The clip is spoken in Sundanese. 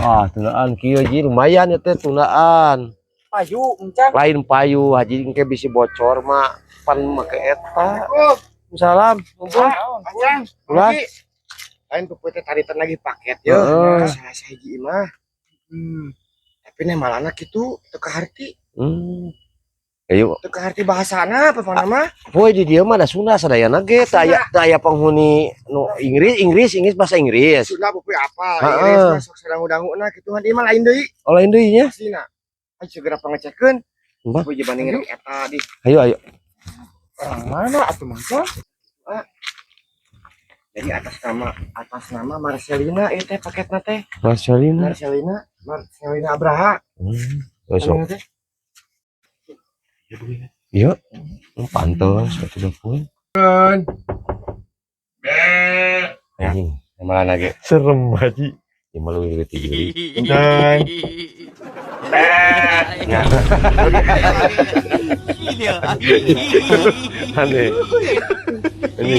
Ah, tundaan kieu, Ji, lumayan ya teh tundaan. Payu, encang. Lain payu, Haji, engke bisi bocor mah pan make eta. Oh, Salam, ngumpul. Encang. Ulah. Lain pupuy teh taritan lagi paket ya. Heeh. Salah sahiji mah. Tapi nih malana kitu teu kaharti, Ayo, teu kaharti bahasana apa mah. Poe di dieu mah da Sunda sadayana ge, teu aya penghuni nu Inggris, Inggris, Inggris, bahasa Inggris. Sunda pupuy apa? Heeh. Inggris mah sok sadangu-danguna kitu kan, ieu mah lain deui. Oh, lain deui nya. Aslina. Ayo segera pangecekeun. Mbah. Pupuy dibandingin eta di Ayo, ayo. Orang mana atuh, Mang? Ah. Jadi atas nama Marcelina ieu teh paketna teh. Marcelina. Marcelina, Marcelina Abraha. Besok. Anu teh. Iya. Pantes atuh da poe. Anjing, malah ge. Serem, Haji. Ieu mah leuwih leutik deui. Punten. Ya. Aneh. Ini.